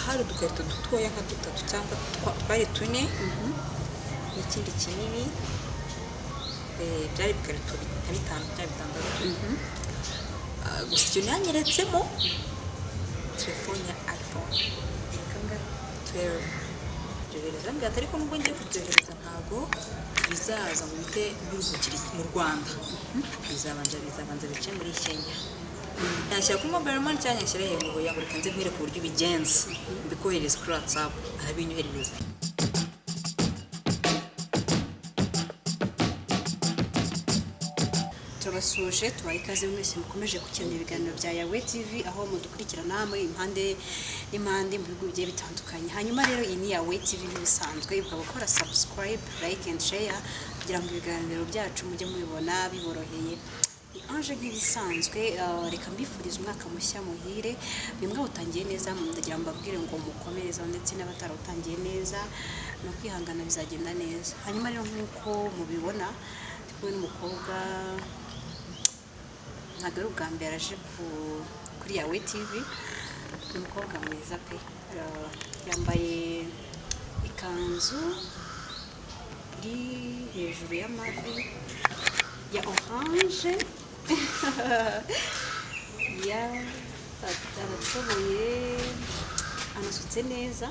Hari udukarito dutoya nka dutatu cyangwa twari tune n'ikindi kinini, byari ibikarito nka bitanu cyangwa bitandatu. Gusa ikintu yanyeretsemo telefone ya iPhone Kangahe? 12. Byohereza, mbwira ati ariko nubwo ngiye kubyohereza ntago bizaza ngo bite biruhukire mu Rwanda, bizabanza bice muri Kenya, yashyira kuri mobile money cyangwa yashyira he ngo reka nze nkwereke uburyo ubigenza, mbikohereza kuri WhatsApp, arabinyoherereza. Turabasuhuje, tubaha ikaze mwese mukomeje gukenera ibiganiro bya Yawe TV, aho mudukurikirana muri impande n'impande mu bihugu bigiye bitandukanye. Hanyuma rero iyi ni Yawe TV nk'ibisanzwe, ukaba ukora subscribe, like and share kugira ngo ibiganiro byacu mujye mubibona biboroheye. Ni Ange nk'ibisanzwe. Reka mbifurize umwaka mushya muhire. Bimwe utangiye neza, ndagira ngo mbabwire ngo mukomerezeho, ndetse n'abatarawutangiye neza ni ukwihangana, bizagenda neza. Hanyuma rero nk'uko mubibona, ndi kumwe n'umukobwa, ntabwo ari ubwa mbere aje kuri Yawe TV. Ni umukobwa mwiza pe. Yambaye ikanzu iri hejuru y'amavi ya orange, ya arashoboye, anasutse neza.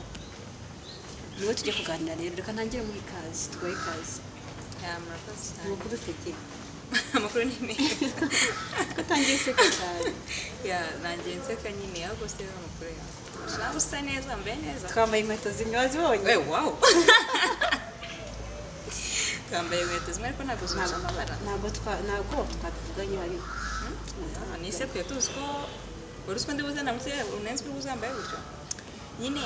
Niwe tujya kuganira rero. Reka ntangire muri ikaze, tuguhe ikaze. Ya, murakoze cyane. Amakuru utekeye? Amakuru ni meza. Ko utangiye useka cyane? Ya, nanjye nseka nyine, ahubwo se amakuru yawe? Nawe usa neza, wambaye neza. Twambaye inkweto zimwe, wazibonye? We, wow, twambaye inkweto zimwe ariko ntabwo zuje amabara. Ntabwo twabivuganye ariko. Nise twe tuzi ko wari uzi ko ndibuze na muke unenze uri buzambaye gutyo nyine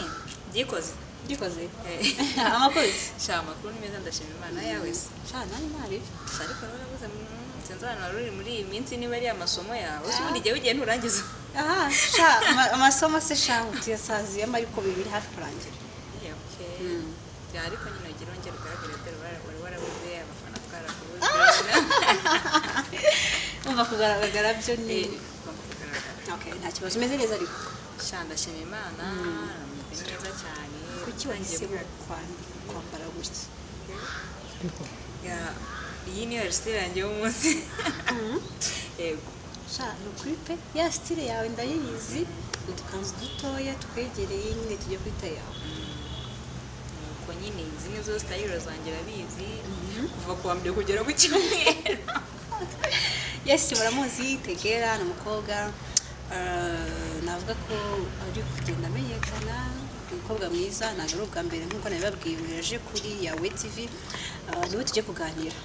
byikoze. Gikoze. Eh. Amakuru? Sha, amakuru ni meza, ndashima Imana. Yawe se? Sha, nani ntari. Sha, ariko rero urabuze, sinzi ahantu wari uri muri iyi minsi, niba ari amasomo yawe uzi ubundi igihe ugiye nturangiza. Aha sha, amasomo se sha, tuyasaziyemo ariko bibiri hafi kurangira. Yeah, okay. Ya, ariko nyine ugira wongere ugaragare, dore wari warabuze, abafana twarakubuze. Umva, kugaragara byo ni Ugomba kugaragara. Okay, nta kibazo, umeze neza ariko? Sha, ndashima Imana, meze neza cyane. Kuki wahisemo kwambara gutya? Ya, iyi niyo style yanjye y'umunsi, yego. Sha, ni ukuri pe, ya style yawe ndayizi, udukanzu dutoya twegereye nyine tujya kwita yawe. Nuko nyine izi ni zo style zanjye, urabizi, kuva ku wa mbere kugera ku cyumweru. Yes, muramuzi, Tegera ni umukobwa, navuga ko ari kugenda amenyekana, ni umukobwa mwiza. Ntabwo ari ubwa mbere nk'uko nabibabwiye ngo yaje kuri Yawe TV. Niwe tujye kuganira.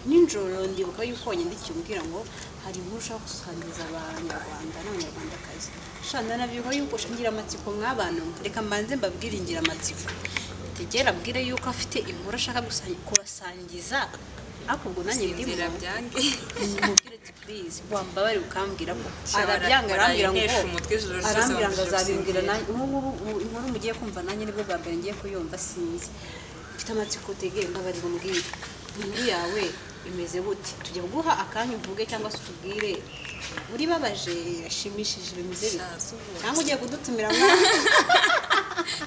Nijoro ndibuka yuko wanyandikiye umbwira ngo hari inkuru ushaka gusangiza abanyarwanda n'abanyarwandakazi. Sha, ndanabyibuka yuko ngira amatsiko mw'abantu. Reka mbanze mbabwire, ngira amatsiko. Tegera abwire yuko afite inkuru ashaka kubasangiza, ariko ubwo nanjye ndimo. Sinzira byange. Mubwire ati please, wambabare ukambwira ko Sha, arabyanga, arambwira ngo barayintesha umutwe ijoro ryose, arambwira ngo bambujije azabimbwira. gusinzira. Nanjye ubu ngubu inkuru mugiye kumva, nanjye nibwo bwa mbere ngiye kuyumva, sinzi, mfite amatsiko. Tegere, mbabarira umbwire inkuru yawe imeze gute, tujya kuguha akanya uvuge cyangwa se utubwire uri babaje, yashimishije, bimeze bite? Sha, si ubu. Cyangwa ugiye kudutumira mwana?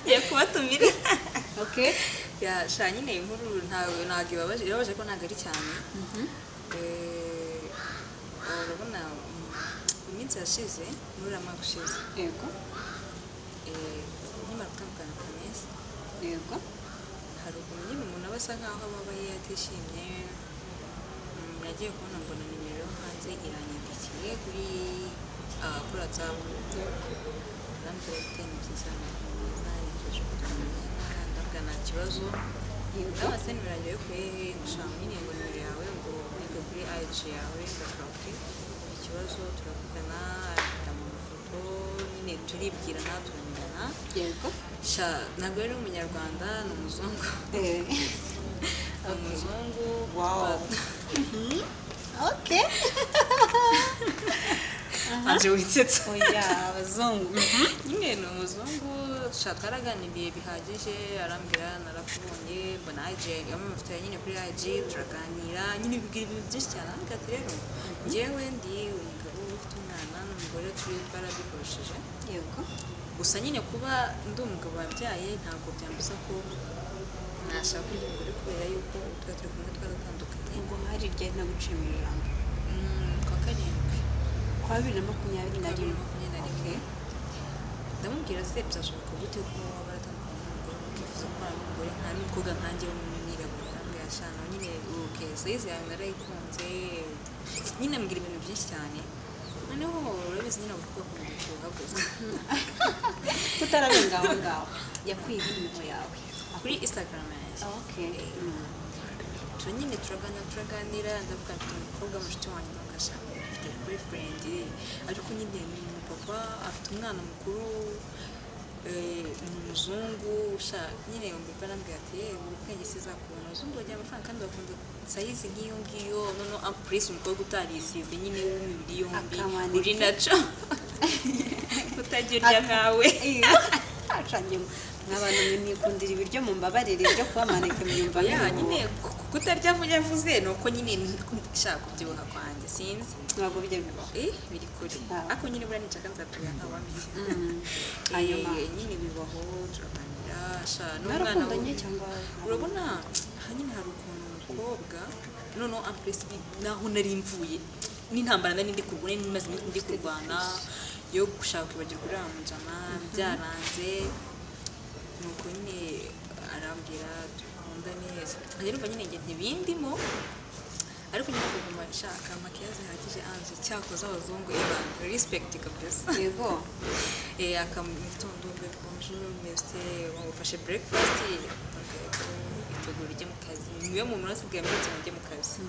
Ngiye kubatumira. Okay. Ya, sha, nyine iyi nkuru ntabwo ibabaje, irababaje ko ntabwo ari cyane. Urabona, iminsi yashize, muri uriya mwaka ushize, nkimara gutandukana na Promesse, hari ukuntu nyine umuntu aba asa nkaho ababaye, atishimye. Nagiye kubona mbona nimero yo hanze iranyandikiye kuri WhatsApp, arambwira ati ni byiza, ni mwiza, nifuje ko tumenyana. Ndabwira nta kibazo. Ndabona se nimero yanjye wayikuye he? Gushaka nyine ngo nimero yawe ngo nige kuri IG yawe. Ndavuga okay, ikibazo, turavugana, afite amafoto nyine, turibwirana, turamenyana. Sha, ntabwo ari umunyarwanda, ni umuzungu. Ni umuzungu. Wow. Okay. Anje witsetsa. Oya, abazungu. Nyine ni umuzungu. Sha, twaraganiriye bihagije, arambwira narakubonye mbona IG, amafoto nyine kuri IG, turaganira nyine, bibwira ibintu byinshi cyane. Arambwira ati rero njyewe ndi umugabo ufite umwana n'umugore, turi twaradikoresheje. Gusa nyine kuba ndi umugabo wabyaye ntabwo byambuza ko nashaka undi mugore, kubera yuko ubu twari turi kumwe twaratandukanye. Ubwo hari ryari? Naguciye mu ijambo. Kwa karindwi. Kwa 2021? Kwa 2021. Okay. Ndamubwira: "Se byashoboka gute ko waba waratandukanye n'umugore ukifuza kubana n'umugore nka n'umukobwa nkanjye w'umwirabura?" Arambwira: "Shana nyine, okay, size yawe narayikunze." Nyine ambwira ibintu byinshi cyane. Noneho urabizi nyine abakobwa bakunda gushyuha gusa. Tutararenga aho ngaho, yakwiye nimero yawe? Kuri Instagram yanjye. Tura nyine turaganira, turaganira. Ndavuga: "Mfite umukobwa mushiki wanjye ndagashaka, mfite boyfriend, ariko nyine ni umupapa, afite umwana mukuru, ni umuzungu." Sha nyine umupapa arambwira ati: "Yewe, ubwenge sizakubona, abazungu bagira amafaranga kandi bakunda size nk'iyo ngiyo, noneho en plus umukobwa utarisize nyine w'imibiri yombi." Akamanike. Uri naco utagira urya nkawe. Acange nk'abantu mwe nikundira ibiryo, mumbabarire, ibyo kuba maneke myumva. Ya, nyine kutarya yavuze ni uko nyine nshaka kubyibuha kwanjye, sinzi. Ntabwo bijya bibaho. Biri kure. Ah. Ariko nyine buriya ninshaka nzapfuye ntawamenya. Hanyuma? Nyine bibaho, turaganira, sha n'umwana Mwarakundanye we. cyangwa? Urabona aha nyine hari ukuntu umukobwa, noneho en plus naho nari mvuye n'intambara, nari ndi kurwana, nari maze iminsi ndi kurwana yo gushaka kwibagirwa uriya mujama, byaranze. Nuko nyine arambwira dukundane, nkajya numva nyine njye ntibindimo, ariko nyine kuguma nshaka makiya zihagije. Anje cyakoze abazungu eba respect kabisa. Mu gitondo: "Babe, bonjour, meze?" Wamufashe breakfast, itegura ujye mu kazi. Niwe muntu urasigaye mbyutse ngo ujye mu kazi.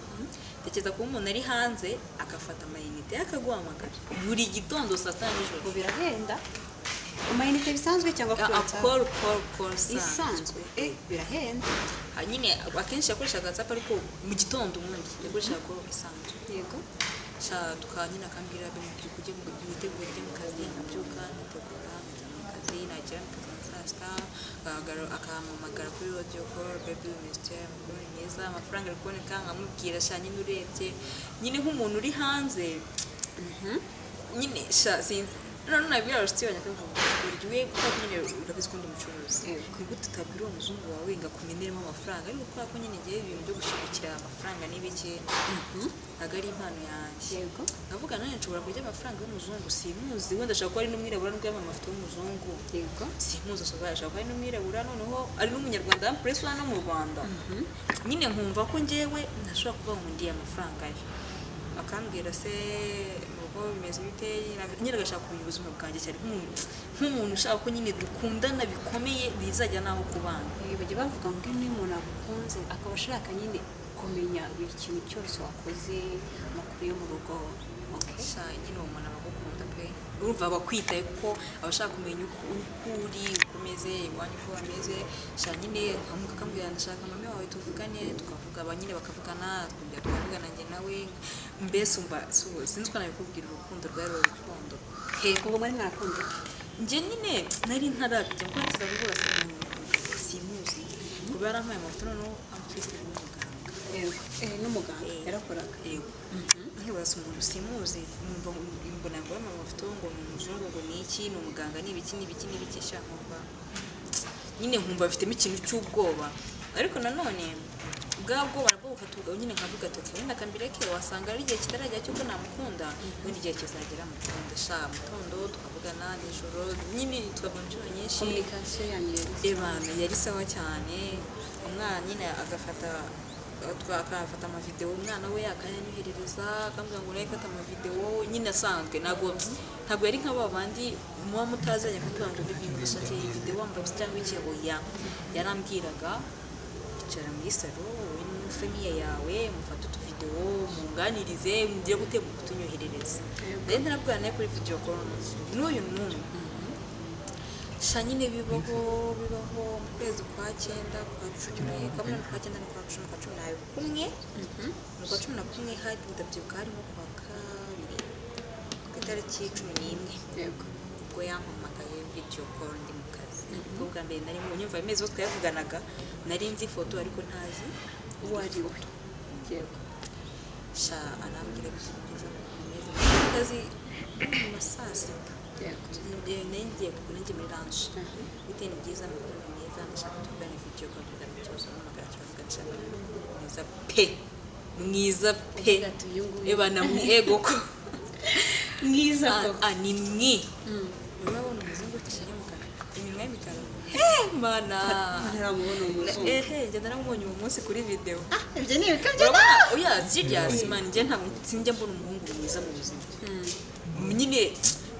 Tekereza kuba umuntu ari hanze agafata amayinite akaguhamagara buri gitondo, saa sita na nijoro. Ngo birahenda, amayinite bisanzwe cyangwa kuri WhatsApp? Call, call, call isanzwe. Isanzwe, birahenda. Ah, nyine akenshi yakoreshaga WhatsApp, ariko mu gitondo ubundi yakoreshaga call isanzwe. Sha tukaba nyine akambwira: "Byuka ujye mu, witegure ujye mu kazi." Nkabyuka, nkitegura, nkajya mu kazi. Nagera mu kazi nka saa sita, akampamagara kuri audio call: "Baby, umeze?" Amakuru ni meza, amafaranga ari kuboneka. Nkamubwira: "Sha nyine urebye nyine nk'umuntu uri hanze nyine, sha sinzi." None nabwira abashyitsi banjye, akavuga ngo we kuko nyine urabizi ko ndi umucuruzi, ni gute utabwira uwo muzungu wawe ngo akumeneremo amafaranga? Ariko kubera ko nyine ngewe ibintu byo gushigukira amafaranga n'ibiki ntabwo ari impano yanjye. Nkavuga nanjye nshobora kurya amafaranga y'umuzungu simuzi, wenda ashobora kuba ari n'umwirabura nubwo yambaye amafoto y'umuzungu. Simuzi, ashobora kuba ari n'umwirabura, noneho ari n'umunyarwanda plus hano mu Rwanda. Nyine nkumva ko njyewe ntashobora kuvuga ngo ndiye amafaranga ye. Akambwira: "Se mu rugo bimeze bite?" Nyine agashaka kumenya ubuzima bwanjye cyane, nk'umuntu ushaka ko nyine dukundana bikomeye bizajya n'aho kubana. Bajya bavuga ngo iyo umuntu agukunze akaba ashaka nyine kumenya buri kintu cyose wakoze, amakuru yo mu rugo. Okay. Sha nyine uwo muntu aba agukunda pe. Urumva aba akwitaye kuko aba ashaka kumenya uko uri, uko umeze iwanyu, uko bameze. Sha nyine akambwira: "Ndashaka mama wawe tuvugane." Tukavuga, aba nyine bakavugana, tukongera tukavugana njye nawe. Mbese umva sinzi uko nabikubwira, urukundo rwari urukundo pe. Ubwo mwari mwarakundanye? Njye nyine nari ntarabijya kuko nsiza guhura simuzi kuba yarampaye amafoto, noneho amufise n'umuganga. Yego, n'umuganga? Yarakoraga? Yego. Nkibaza umuntu simuzi, numva mbona ngo amafoto ngo ni umuzungu, ngo ni iki, ni umuganga, ni ibiki n'ibiki n'ibiki. Sha nkumva nyine, nkumva bifitemo ikintu cy'ubwoba, ariko nanone bwa bwoba nabwo bukatuga nyine, nkavuga ati: "Okay, wenda kambireke, wasanga ari igihe kitaragera cy'uko namukunda, wenda igihe kizagera mukunda." Sha mutondo tukavugana, nijoro nyine tukavugana inshuro nyinshi. Communication yanyu yari Ebana yari sawa cyane. Umwana nyine agafata akafata amavidewo, umwana we akayanyoherereza, akambwira ngo nawe fata amavidewo nyine asanzwe. Ntabwo yari nka ba bandi muba mutazanye akakubwira ngo baby, ndashaka iyi videwo wambaye ubusa cyangwa iki. Oya, yarambwiraga: "Icara muri salon wowe na famille yawe, mufate utuvidewo, munganirize, mugire gute, kutunyoherereza." Rero ntarabwira nawe kuri video call n'uyu n'umwe. Sha nyine bibaho, bibaho mu kwezi kwa cyenda, kwa cumi, kwa munani, kwa cyenda no kwa cumi, kwa 11. Mu kwa 11 hari, ndabyibuka, harimo kwa kabiri ku itariki 11. Ubwo yampamagaye video call ndi mu kazi, ubwo bwa mbere nari mu nyumva amezi yose twayavuganaga, nari nzi ifoto ariko ntazi uwo ari we. Yego. Sha arambwira ati: "Byiza, bimeze mu kazi mu ma saa sita." Yego. Ngiye kugura, ngiye muri lounge. Bite, ni byiza, amakuru ni meza, ndashaka tuvugane video call, tuvugane ikibazo. Mpamagara, turavugana, nshaka mwiza pe, mwiza pe. Uvuga ati, "Uyu nguyu." Eba na ego ko Mwiza Ah, koko. ah, ni mwi, urabona umuzungu ufite y'umukara, iminwa y'imikara, eh mana. Ntaramubona umuzungu. Ehe, njye naramubonye uwo munsi kuri video. Ibyo ni ibikabyo. Urabona, oya, serious man, njye ntabwo sinjya mbona umuhungu mwiza mu buzima nyine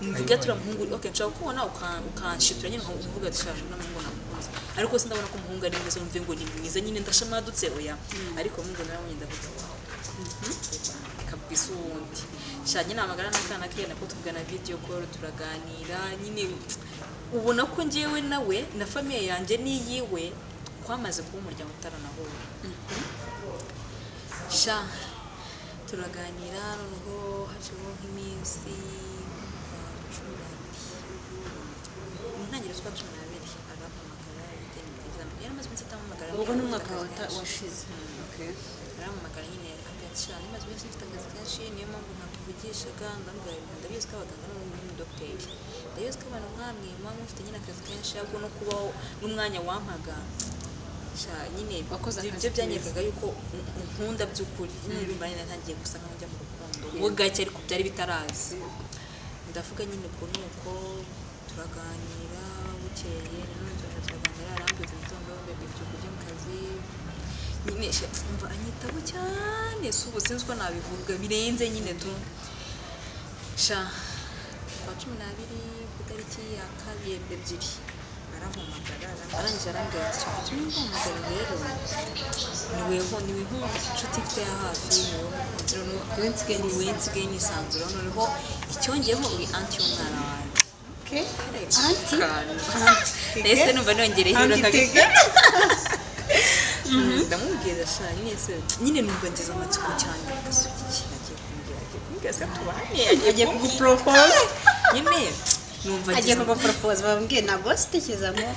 mvuga turiya muhungu. Okay, nshobora kubona ukanshitura nyine ukavuga ati shaje n'umuhungu namukunze, ariko sindabona ko umuhungu ari mwiza mve ngo ni mwiza nyine ndashamadutse, oya. Ariko umuhungu naramubonye ndavuga wow kabisa. Uwundi sha nyine amagara n'akana ke nako tuvugana video call, turaganira nyine, ubona ko njyewe nawe na famille yanjye n'iyiwe twamaze kuba umuryango utaranahura. Sha turaganira, noneho haciyeho nk'iminsi 12, mu ntangiriro z'ukwa 12 arampamagara: "Bite, ni byiza." Yari amaze iminsi atampamagara. Ubwo ni umwaka Afite akazi kenshi. Washize. Okay. Arampamagara nyine, ambwira ati: "Sha nimaze iminsi mfite akazi kenshi, niyo mpamvu ntakuvugishaga." Ndamubwira: "Ndabizi ko abaganga n'umudogiteri, ndabizi ko abantu nkamwe muba mufite nyine akazi kenshi, ahubwo no kubaho n'umwanya wampaga sha nyine Wakoze akazi ibyo byanyerekaga yuko unkunda by'ukuri." Nyine urumva nyine ntangiye gusa nkaho njya mu rukundo ubwo gake, ariko byari bitaraza. Ndavuga nyine ubwo ni uko turaganira, bukeye nanone turongera turaganira, arambwira ati: "Gitondo bebe, byuka ujye mu kazi." Nyine sha, umva anyitaho cyane, si ubu sinzi uko nabivuga, birenze nyine tu. Sha kwa 12 ku itariki ya kabiri 2 arampamagara, arangije arambwira ati: "Icyo nguhamagara rero ni weho nshuti mfite ya hafi, ni weho mukunzi, noneho Niwe nsigaye ni wewe nsigaye nisanzura, noneho icyongeyeho uri aunty y'umwana wanjye." Okay. Aunty. Nahise numva nongereho ibiro Aunty kabiri. Tege. Ndamubwira: "Sha nyine se nyine numva ngize amatsiko cyane, gasuka iki agiye kumbwira, agiye kumbwira se tubane?" Agiye kugupropose. Nyine numva Agiye ngize kugupropose, bambwiye ntabwo sitekerezamo.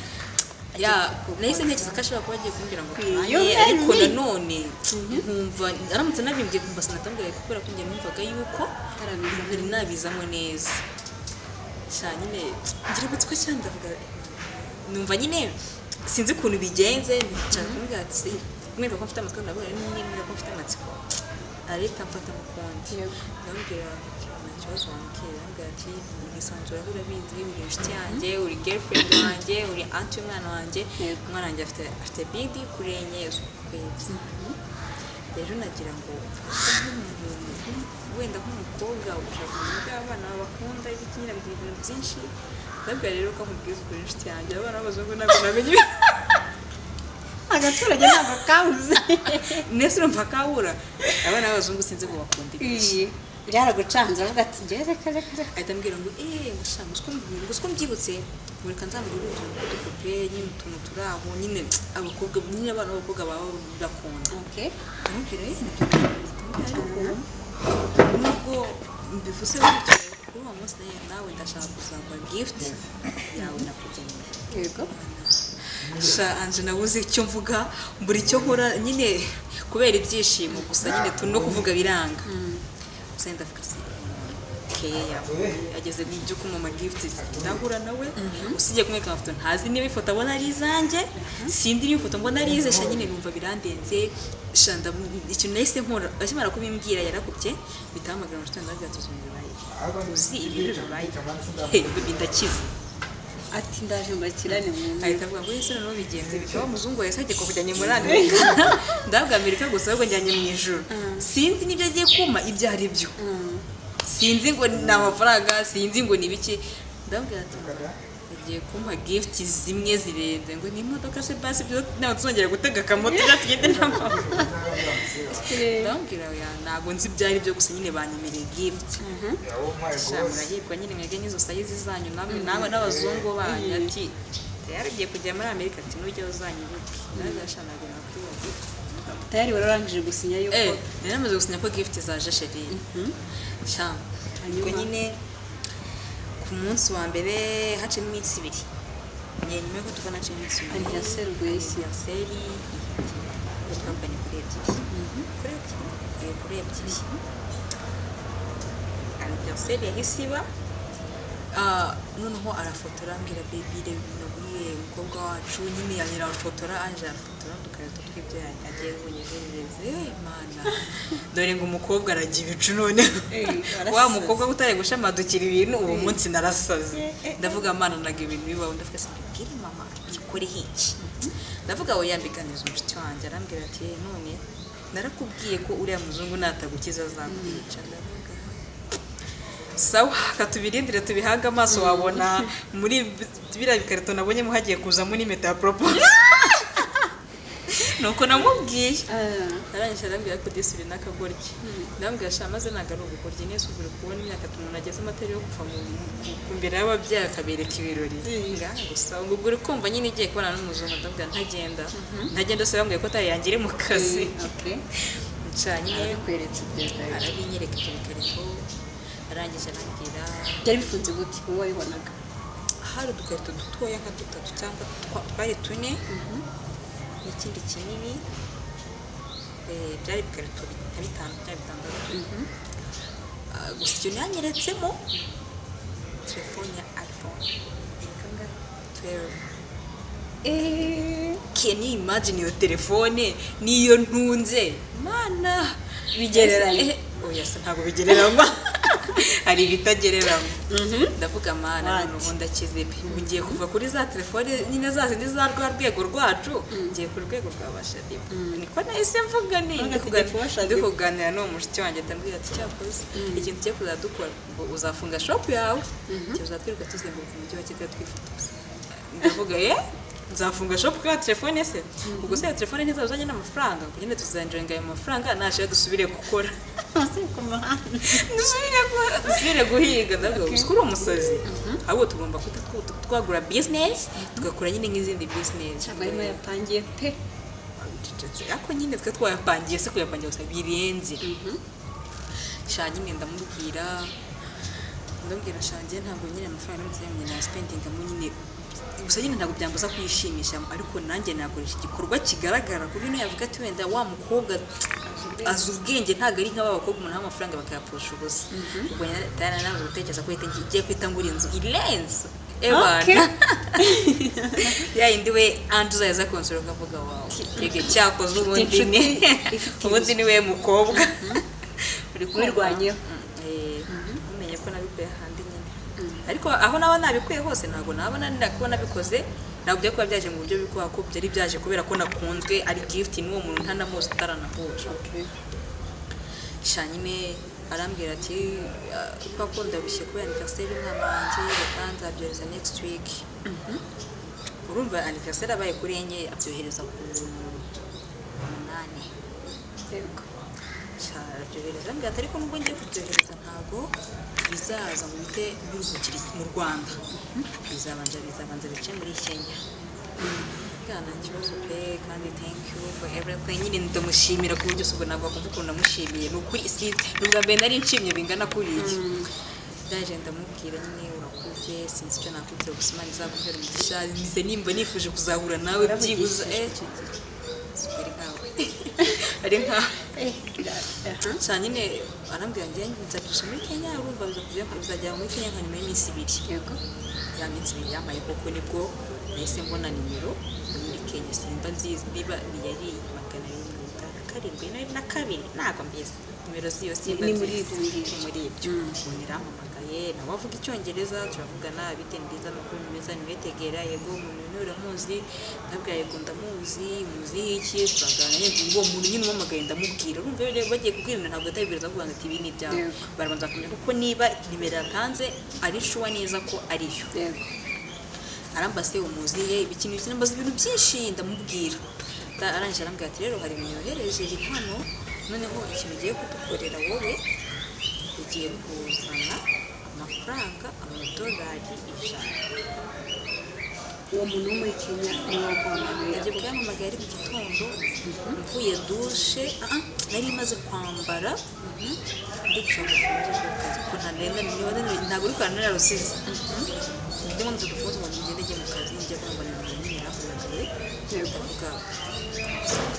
Ya, nahise ntekereza ko ashobora kuba agiye kumbwira ngo tubane, Iyo ariko ni. nanone nkumva aramutse anabimbwiye nkumva sinatambwira, kubera ko njye numvaga yuko Utarabizamo. ntari nabizamo neza. Sha nyine ngira amatsiko cyane, ndavuga numva nyine sinzi ukuntu bigenze, nshaka kumubwira ati kumwereka ko mfite amatsiko. Ndavuga nimba ko mfite amatsiko arahita amfata mu kundi. Yego. Ndamubwira: "Nta kibazo wambwira." Arambwira ati: "Nisanzuraho, urabizi, uri inshuti yanjye, uri girlfriend wanjye, uri aunty y'umwana wanjye." Yego. Umwana wanjye afite bidi kuri 4 z'ukwezi. Rero nagira ngo mfashe nk'umuntu wenda nk'umukobwa ushaka kumenya ibyo abana bakunda, ibiki, nyine ambwira ibintu byinshi. Ndabwira rero ko amubwiza ukuri, inshuti yanjye, abana b'abazungu ntabwo namenye. Agaturage ntabwo kabuze. Nese urumva kabura? Abana b'abazungu sinzi ngo bakunda ibiki. Iyi, byaragucanze, avuga ati njye reka reka reka. Ahita ambwira ngo ngo sha ngo siko mbyibutse, ngo reka nzamugurire utuntu tw'udupupe nyine, utuntu turi aho nyine abakobwa nyine abana b'abakobwa baba bakunda. Okay. Ndamubwira: "Eh, nabyo ndamubwira, ariko nubwo mbivuze gutyo, kuri uwo munsi nawe ndashaka kuzaguha gift yawe nakugeneye." Yego. Sha Anje, nabuze icyo mvuga, mbura icyo nkora nyine kubera ibyishimo gusa nyine tu no kuvuga biranga. Gusa ndavuga si keya ageze mu byo kumama gift, ndahura nawe usibye kumwereka amafoto, ntazi niba ifoto abona ari izanjye, sindi niba ifoto mbona ari ize. Sha nyine numva birandenze. Sha ikintu nahise nkora akimara kubimbwira, yarakubye mpita hamagara umushuti wanjye, ndamubwira ati: "Uzi ibintu bibaye, uzi ibintu bibaye? Hey, baby, ndakize." Ati ndaje mbakirane mu Ahita avuga ngo: "Ese noneho bigenze bikaba umuzungu wese agiye kukujyanye muri Amerika?" Ndavuga: "Amerika gusa, ahubwo njyanye mu ijuru. Sinzi n'ibyo agiye kuma ibyo ari byo, sinzi ngo ni amafaranga, sinzi ngo ni ibiki." Ndabwira ati: "Agiye kumpa gift zimwe zirenze, ngo ni imodoka se basi, byo ntabwo tuzongera gutega akamoto, tugende n'amaguru." Ndamubwira: "Oya, ntabwo nzi ibyo ari byo, gusa nyine banyemereye gift." Sha murahirwa nyine mwebwe n'izo size zanyu, namwe nawe n'abazungu banyu. Ati: "Tayari ugiye kujya muri Amerika." Ati: "Nujya uzanyibuke." Ndaje sha ntabwo nakwibagirwa. Tayari wararangije gusinya yuko Eh, nari namaze gusinya ko gift zaje, chéri. Sha Hanyuma? Ubwo nyine ku munsi wa mbere haciyemo iminsi 2, nyuma yuko tuvana haciyemo iminsi 2. Anniversaire ubwo yahise Anniversaire ihita twavuganye kuri 2, kuri 2, kuri 2 anniversaire yahise iba. Ah, noneho arafotora, ambwira: "Baby, reba ibintu naguriye umukobwa wacu." Nyine yanyira arafotora, anje arafotora udukarito tw'ibyo agiye bunyeherereze. Mana, dore ngo umukobwa arajya ibicu none. Eh, wa mukobwa utari gushamadukira ibintu, uwo munsi narasaze. Ndavuga: "Mana, naga ibintu bibaho." Ndavuga: "Se mbibwire mama, mbikoreho iki?" Ndavuga: "Oya, mbiganiza umushuti wanjye." Arambwira ati: "Eh, none narakubwiye ko uriya muzungu natagukiza azakwica." Ndavuga: "Sawa, katubirindire, tubihange amaso." Wabona muri biriya bikarito nabonyemo hagiye kuzamo n'impeta ya propose. Nuko namubwiye. Arangije arambwira ko disi uri n'akagoryi. Ndambwira: "Sha, maze ntabwo ari ubugoryi neza. Ubu uri kubona imyaka umuntu ageze amatari yo kuva imbere y'ababyeyi akabereka ibirori ngaha gusa, ngo ubwo uri kumva nyine igiye kubona n'umuzungu." Ndabwira: "Ntagenda, ntagenda se bambwiye ko atari yangira mu kazi." Nca nyine Arabikweretse ibyo bikarito? Arabinyereka ibyo bikarito, arangije arambwira. Byari bifunze gute wowe wabibonaga? Hari udukarito dutoya nka dutatu cyangwa twari tune n'ikindi kinini. Byari ibikarito nka bitanu cyangwa bitandatu. Ah, gusa ikintu yanyeretsemo, telefone ya iPhone 12. Can you imagine? Iyo telefone niyo ntunze, Mana. Bigereranye. Oya se, ntabwo bigereranywa, hari ibitagereranywa. Ndavuga: "Mana." What? None ubu ndakize pe. Ubu ngiye kuva kuri za telefone nyine za zindi za rwa rwego rwacu, ngiye ku rwego rwa ba Shaddyboo. Niko nahise mvuga ni None tugiye kuba Shaddyboo. Ndi kuganira n'uwo mushuti wanjye, ndambwira ati: "Cyakoze ikintu tugiye kuzajya dukora, ngo uzafunga shop yawe, tuzatwirirwa tuzenguruka umujyi wa Kigali twifotoza." Ndavuga: "Ye, nzafunga shop kubera telefone se? Ubwo se iyo telefone ntizazanye n'amafaranga? Ngo nyine tuzanjoyinga ayo mafaranga, nashira dusubire gukora, dusubire guhiga." Ndavuga: "Gusa uri umusazi, ahubwo tugomba kuba twagura business, tugakora nyine nk'izindi business." Ntabwo arimo yapangiye pe. Wabicecetse, ariko nyine twe twayapangiye se, kuyapangira gusa birenze. Sha, nyine ndamubwira: "Shange, ntabwo nyine amafaranga ndamutse nyine naspendingamo nyine gusa nyine ntabwo byambuza kuyishimisha, ariko nanjye nakoresha igikorwa kigaragara ku buryo yavuga ati wenda wa mukobwa azi ubwenge, ntabwo ari nk'aba bakobwa umuntu aha amafaranga bakayapfusha ubusa." Ubwo tayari namaze gutekereza ko igiye kwita ngura inzu irenze ebana ya yindi we andi uzaza konsora ukavuga: "Wawe yege, cyakoze ubundi ni Ifite ubundi ni we mukobwa uri kumva?" Wirwanyeho. Umenye ko nabikuye ahandi nyine, ariko aho naba nabikuye hose, ntabwo naba kuba nabikoze, ntabwo byari kuba byaje mu buryo bwo ko byari byaje kubera ko nakunzwe, ari gift n'uwo muntu ntanamuzi, utaranahuje. Sha, nyine arambwira ati: "Ah, kubera ko ndarushye kubera anniversaire y'umwana wanjye, reka nzabyohereza next week." Urumva anniversaire abaye kuri 4, abyohereza ku 8. Yego. Sha, arabyohereza, ambwira ati: "Ariko nubwo ngiye kubyohereza, ntabwo bizaza ngo bite biruhukire mu Rwanda, bizabanza bice muri Kenya." Bwana, nta kibazo pe, kandi thank you for everything. Nyine ndamushimira ku buryo ubwo ntabwo wakumva ukuntu namushimiye. Ni ukuri, si ni ubwa mbere nari nshimye bingana kuriya. Ndaje ndamubwira nyine: "Urakoze, sinzi icyo nakubwira, gusa Imana izaguhera umugisha. Nize nimba nifuje kuzahura nawe byibuze." Waravugishije icyo gihe? Ari nkawe, ari nkawe. Sha, nyine arambwira ngo nzabicisha muri Kenya. Urumva bizagera muri Kenya nka nyuma y'iminsi 2. Ya minsi 2 yampaye koko nibwo nahise mbona nimero yo muri Kenya. Simba nzizi niba ni yari 257 na 2, ntabwo mbizi nimero z'iyo, simba Ni muri nzizi. ibyo ngibyo. Ni muri ibyo. Umuntu irampamagaye, nawe avuga Icyongereza, turavugana: "Bite, ni byiza, amakuru ni meza, niwetegera." "Yego, umuntu niwe uramuzi?" Ndabwira: "Yego, ndamuzi." "Muzi iki?" Turaganira nyine, uwo muntu nyine umpamagaye ndamubwira. Urumva rero bagiye kubwira ibintu, ntabwo atabibwiriza kuvuga ngo ati ibi ni ibyawe. Barabanza bakamenya kuko niba nimero yatanze ari sure neza ko ariyo. Arambase: "Umuziye ibiki n'ibiki?" Nambaza ibintu byinshi, ndamubwira. Arangije arambwira ati: "Rero hari ibintu yohereje biri hano, noneho ikintu ugiye kudukorera wowe, ugiye kuzana amafaranga amadolari 100." Uwo muntu wo muri Kenya niwe waguhamagaye? Ibyo byampamagaye ari mu gitondo, mvuye dushe, nari maze kwambara, ndi gushaka urufunguzo rwo ku kazi, kuko ntabwo uri kurana nararusize. Ndimo nzi urufunguzo ngo ngende njye mu kazi, njye kwambara ibintu nyine. Yarampamagaye. Ndavuga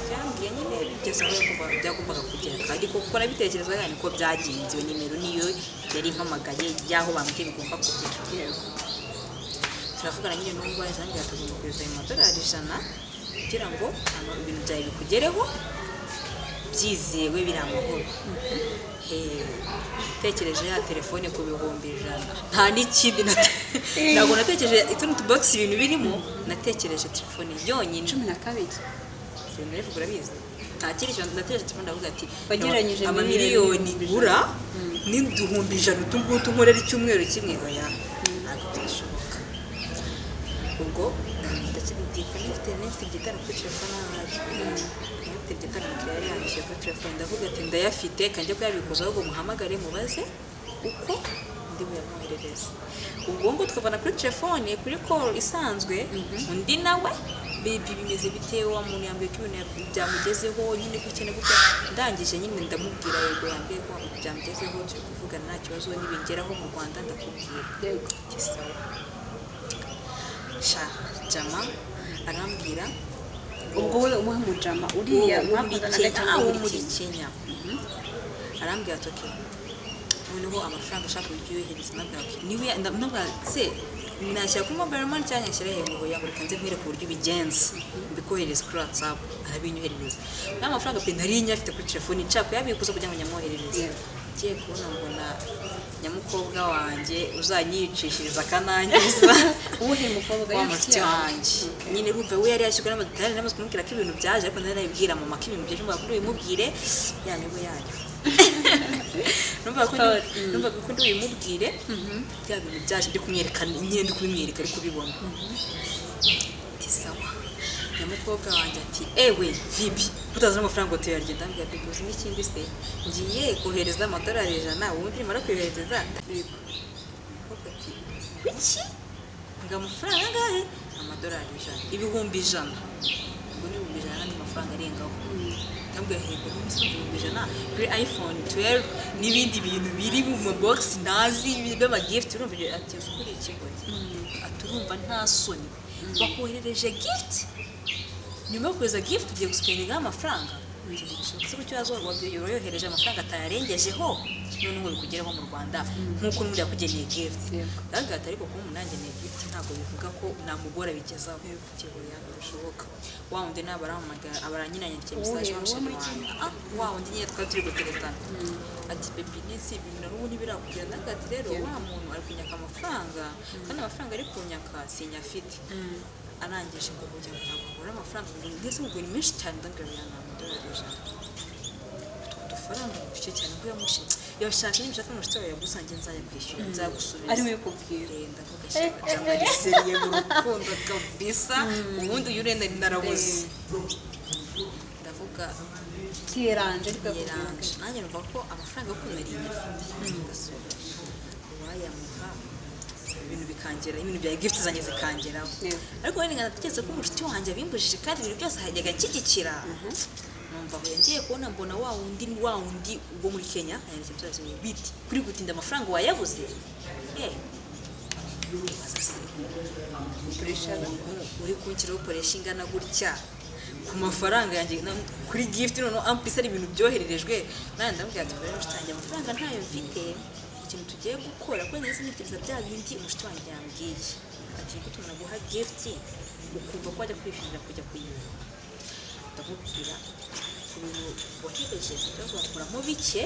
byambwiye. Byarangiye nyine bigeze aho byagombaga kugera, ariko kuko nabitekerezaga niko byagenze. Iyo nimero niyo yari impamagaye y'aho bambwiye bigomba kugera. Turavugana nyine n'ubwo yahise tugomba kohereza ayo madolari 100 kugira ngo ibintu byawe bikugereho byizewe, biri amahoro. Tekereje ya telefone ku 100,000, nta n'ikindi ntabwo natekereje utundi tubogisi ibintu birimo, natekereje telefone yonyine. 12. Ibintu rero urabizi, nta kindi kintu natekereje, telefone. Ndavuga ati Wagereranyije amamiliyoni miliyoni ngura n'100,000 utu ngutu nkorera icyumweru kimwe, oya, ntabwo byashoboka. Ubwo ndakibwira nifite igitaro kuri telefone ahari, nifite igitaro umukiriya yari yanyishyuye kuri telefone. Ndavuga ati ndayafite, kanjye kuyabikuza, ahubwo muhamagare mubaze uko ndi buyamwoherereze. Ubwo ngo tukavana kuri telefone kuri call isanzwe, undi nawe: "Baby, bimeze bite? Wa muntu yambwiye ko ibintu byamugezeho nyine gutya na gutya." Ndangije nyine ndamubwira: "Yego, yambwiye ko byamugezeho, turi kuvugana, nta kibazo, nibingeraho mu Rwanda ndakubwira." Ati sawa. Sha jama arambwira. Ubwo we umuhe mujama uriya uwo muri mwakundanaga Kenya cyangwa wo muri muri Kenya? Kenya. Arambwira ati okay, noneho amafaranga ushaka uburyo uyohereza. Nabwira okay, niwe ndamubwira se nashyira kuri mobile money cyangwa nyashyira he? Ngo oya, ngo reka nze nkwereke uburyo ubigenza, mbikohereza kuri WhatsApp. Arabinyoherereza n'amafaranga pe, nari nyafite kuri telefone, nshaka kuyabikuza kugira ngo nyamwoherereze. Ngiye kubona mbona nyamukobwa wanjye uzanyicishiriza akanangiza. Uwuhe mukobwa? Wa Y'inshuti mushuti yawe? wanjye nyine. Urumva we yari yashyizwe n'amadetari, namaze kumubwira ko ibintu byaje, ariko nari nabibwira mama ko ibintu byaje, mubwira ko bimubwire ya mibu yayo. Story. Numvaga ko ndi bimubwire bya bintu byaje, ndi kumwereka nyine, ndi kubimwereka ari kubibona. Ati sawa. Nyamukobwa wanjye ati ewe vipi, utazi n'amafaranga ngo tuyarye? Ndambwira ati uzi n'ikindi se, ngiye kohereza amadolari 100, ubundi nimara kuyohereza. Umukobwa ati kuki? Ngo amafaranga angahe? Amadolari 100, 100,000. Ubwo ni 100,000 n'andi mafaranga arengaho. Ndabwira yego, none se 100,000 kuri iPhone 12 n'ibindi bintu biri mu mabox ntazi by'amagift, urumva ibyo? Ati uzi kuri ikigoryi, ati urumva nta soni, bakoherereje gift, nyuma yo kohereza gift ugiye guspendingaho amafaranga. Se ku kibazo yohereje amafaranga atayarengejeho, noneho bikugereho mu Rwanda nk'uko n'ubundi yakugeneye gift. Ndavuga ati ariko kuba umuntu yangeneye gift ntabwo bivuga ko namugora bigezaho. Oya, ntibishoboka. Wa wundi nawe arahamagara, abaranyandikiye message. Uwuhe? Wa Uwo musheri muri wanjye. Kenya? Ah, wa wundi nyine twari turi guteretana. Ati baby, nisi ibintu na n'ubu ntibirakugera. Ndavuga ati rero wa muntu ari kunyaka amafaranga, kandi amafaranga ari kunyaka sinyafite. Arangije ngo kugira ngo ntabwo abura amafaranga, ngo ndetse ngo ni menshi cyane. Ndabwira ni amadolari 100, utwo dufaranga duke cyane, ngo yamushe yashaka niba umushuti wawe yagusange nzayakwishyura, nzagusubiza. Arimo kubwira. Ndavuga shyaka sérieux mu rukundo kabisa, ubundi uyu urenda narabuze. Ndavuga Tiyeranje ariko. Yeranje nanjye numva ko amafaranga yo kunari nyafite, ndasura uwayamuha ibintu bikangera, ibintu bya gift zanjye zikangeraho. Ariko wenda ngatekereza ko umushuti wanjye abimbujije, kandi ibintu byose hajyaga anshyigikira. Numva aho yagiye kubona mbona wa wundi wo muri Kenya yanditse byose biti kuri gutinda, amafaranga wayabuze. Ibaza se uri kunshyiraho pressure ingana gutya ku mafaranga yanjye kuri gift, noneho ampisi ari ibintu byohererejwe. Nanjye ndamubwira ati rero inshuti yanjye, amafaranga ntayo mfite, ikintu tugiye gukora, kuko nahise ntekereza bya bindi umushuti wanjye yambwiye ati ni gute umuntu aguha gift ukumva ko wajya kwishyurira kujya kuyiva. Ndamubwira ku bintu wohereje ikibazo, wakuramo bike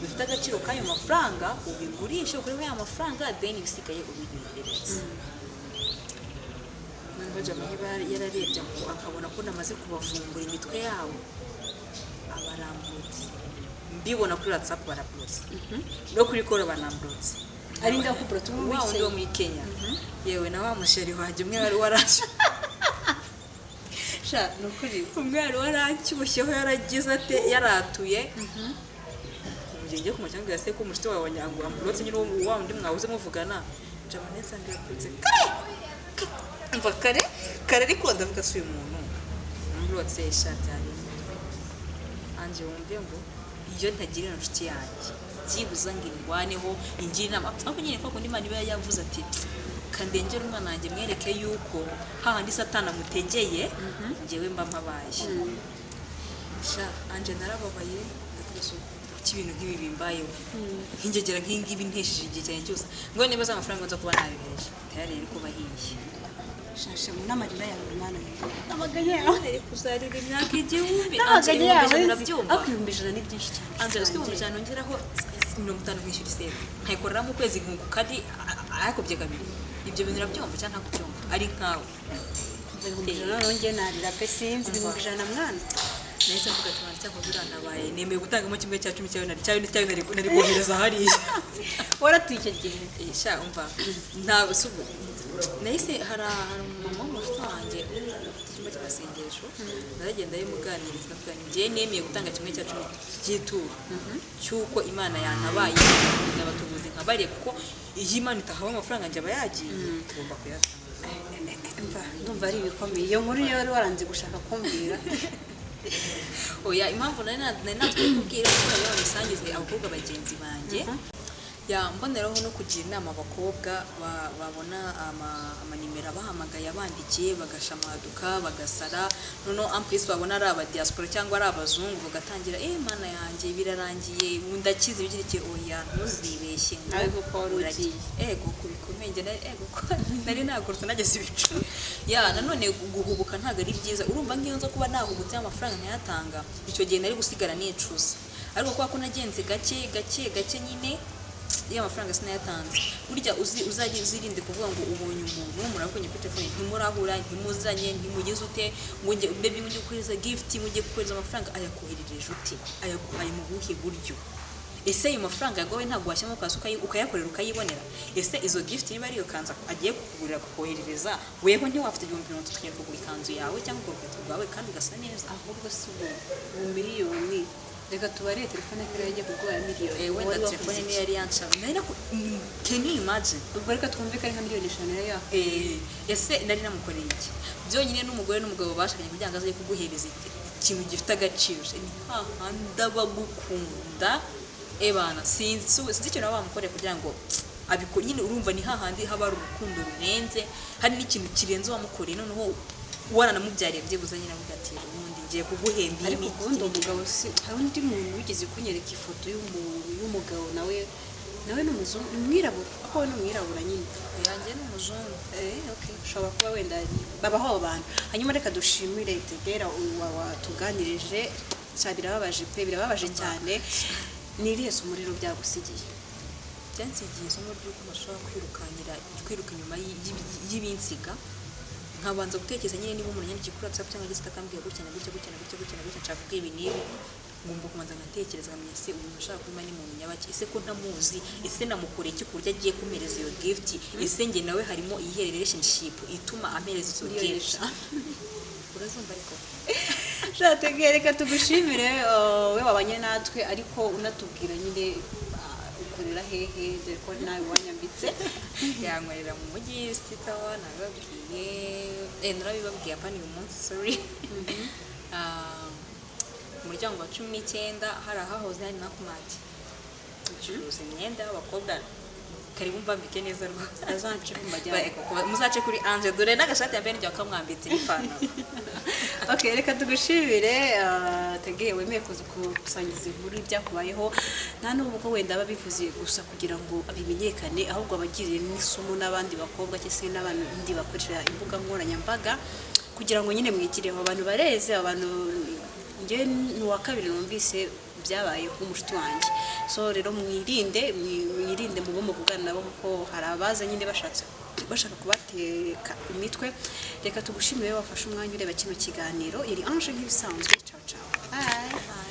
bifite agaciro k'ayo mafaranga, ubigurishe ukureho ya mafaranga, then ibisigaye ubinyoherereze. Noneho jama niba yararebye akabona ko namaze kubavumbura imitwe yabo, abarambutse mbibona kuri WhatsApp baraburutse, no kuri call banamburutse. Ari ndakubura turi Wa wundi wo muri Kenya, yewe na wa musheri wanjye umwe wari waraje. Sha, ni ukuri. Umwe wari waranshyushyeho yaragize ate, yaratuye umugeni ngiye kumujyana se ko umushuti wawe ngo amburotse nyine, wa wundi mwabuze muvugana. Jama neza yaturutse kare mva kare kare, ariko ndavuga si uyu muntu amburotse ishati yanjye anjye, wumve ngo iyo ntagira inshuti yanjye byibuza ngo indwaneho, ingire inama, ariko nyine kwa kundi Imana iba yavuze ati kandengere umwana wanjye, mwereke yuko hahandi Satani amutegeye njyewe mba mpabaye. Sha Anje, narababaye, ndavuga se kuki ibintu nk'ibi bimbayeho, nk'ingegera nk'ingibi ntesheje igihe cyanjye cyose, ngo niba za amafaranga nza kuba nayohereje tayari yari kuba ahiye. Shashe n'amarira yawe, mwana, n'amaganya yawe. Ari kuzarira imyaka 1000. N'amaganya yawe. 100,000, urabyumva? Ariko 100,000 ni byinshi cyane. Anje, uzwi 100,000 ongeraho 50 nkishyura iseta, nkayikoreramo ukwezi nkunguka ari ayakubye kabiri. Ibyo bintu urabyumva cyangwa ntabwo ubyumva ari nkawe? 100,000 noneho njye narira pe, sinzi, 100,000, mwana. Nahise mvuga ati "Mwana, cyangwa biranabaye nemeye gutangamo 1/10 cyayo nari cyayo cyayo nari kohereza hariya." Waratuye icyo gihe? Eh, sha umva, ntabwo si ubu nahise hari umumama w'umushuti wanjye ufite icyumba cy'amasengesho, naragenda muganiriza, ndavuga nti njyewe nemeye gutanga 1/10 cy'ituro cy'uko Imana yantabaye, abatubuzi nkabariye, kuko iyo Imana itahawe amafaranga njye aba yagiye, tugomba kuyatanga. Mva, ndumva ari ibikomeye. Iyo nkuru niyo wari waranze gushaka kumbwira. Oya, impamvu nari natwe kubwira ko nari babisangize abakobwa bagenzi banjye, ya mboneraho no kugira inama abakobwa babona amanimero abahamagaye, abandikiye, bagashamaduka, bagasara, noneho en plus babona ari aba diaspora cyangwa ari abazungu, bagatangira "Eh, mana yanjye, birarangiye, ubu ndakize," bigira iki. Oya, ntuzibeshye ngo Ariko ko wari uragiye. ugiye. Ego ku bikomeye, njye ego ko nari nagurutse nageze ibicu. Ya nanone guhubuka ntabwo ari byiza. Urumva nk'iyo nza kuba nahubutse amafaranga nkayatanga icyo gihe, nari gusigara nicuza, ariko kubera ko nagenze gake gake gake nyine, iyo amafaranga sinayatanze. Burya uzi uzajye uzirinde kuvuga ngo ubonye umuntu, muravuganye kuri telefone, ntimurahura, ntimuzanye, ntimugize ute, ngo njye baby ngo ngiye kohereza gift, ngo ngiye kohereza amafaranga. Ayakoherereje ute? Ayaguhaye mu buhe buryo? Ese ayo mafaranga yaguhawe ntabwo washyiramo ukaza ukayakorera ukayibonera? Ese izo gift niba ari iyo kanzu agiye kukugurira, kukoherereza, weho ntiwafite 30,000 ukagenda kugura ikanzu yawe cyangwa urukweto rwawe kandi ugasa neza? Ahubwo si ubu miliyoni, reka tubarire telefone ko yagiye kuguha miliyoni. Eh, wenda Wari wakoze telefone iki? niyo yari yanshaka nari can you imagine? Ubwo reka twumve ko ari nka miliyoni 5 yari yakoze. Eh, ese nari namukoreye iki? Byonyine n'umugore n'umugabo bashakanye, kugira ngo aze kuguhereza ikintu gifite agaciro, ni hahandi aba agukunda. Ebana, sinzi sinzi ikintu baba bamukoreye kugira ngo abikore nyine. Urumva ni hahandi haba hari urukundo rurenze, hari n'ikintu kirenze wamukoreye, noneho waranamubyariye byibuze nyine, avuga ati ubundi ngiye kuguhemba iyi Ariko n'iki ubundi n'iki." Umugabo si hari undi muntu wigeze kunyereka ifoto y'umugabo, nawe ni umuzungu, ni umwirabura, kuko we ni umwirabura nyine. Yanjye ni umuzungu. Eh, okay. Ushobora kuba wenda babaho abo bantu. Hanyuma reka dushimire Tegera watuganirije. Cya birababaje pe, birababaje cyane. Ni irihe somo rero byagusigiye? Byansigiye isomo ry'uko ntashobora kwirukankira, kwiruka inyuma y'ibinsiga, nkabanza gutekereza nyine. Niba umuntu yandikiye kuri WhatsApp cyangwa agize akambwira gutya na gutya, gutya na gutya, gutya na gutya, nshaka kuvuga ibi n'ibi, ngomba kubanza nkatekereza, nkamenya se uyu muntu ushaka kuba ni muntu nyabaki? Ese ko ntamuzi? Ese namukoreye iki ku buryo agiye kumpereza iyo gift? Ese njye nawe harimo iyihe relationship ituma ampereza izo Miliyoni gift? eshanu. Urazumva ariko? Shategere, reka tugushimire we wabanye natwe, ariko unatubwira nyine ukorera hehe, dore ko nawe wanyambitse. Yankorera mu mujyi City Tower, nabibabwiye, narabibabwiye apana uyu munsi, sorry. Ah, umuryango wa 19, hari ahahoze hari Nakumatt, ducuruza imyenda y'abakobwa. Karibu mbambike neza rwose. Azance mbajyane. Muzace kuri Ange, dore n'agashati yambaye n'igihe wakamwambitse n'ipantaro. Okay, reka tugushimire Tegeye wemeye kuza gusangiza inkuru ibyakubayeho. Nta nubwo wenda aba bivuze gusa kugira ngo bimenyekane, ahubwo abagirire n'isomo n'abandi bakobwa cyangwa se n'abandi bakoresha imbuga nkoranyambaga, kugira ngo nyine mwigireho. Abantu bareze abantu, njye ni uwa kabiri numvise byabaye nk'umushuti wanjye. So rero mwirinde, mwirinde mu bo muvugana nabo, kuko hari abaza nyine bashatse bashaka kubateka imitwe. Reka tugushimire wafashe umwanya ureba kino kiganiro. Yari Ange nk'ibisanzwe. Ciao ciao, bye.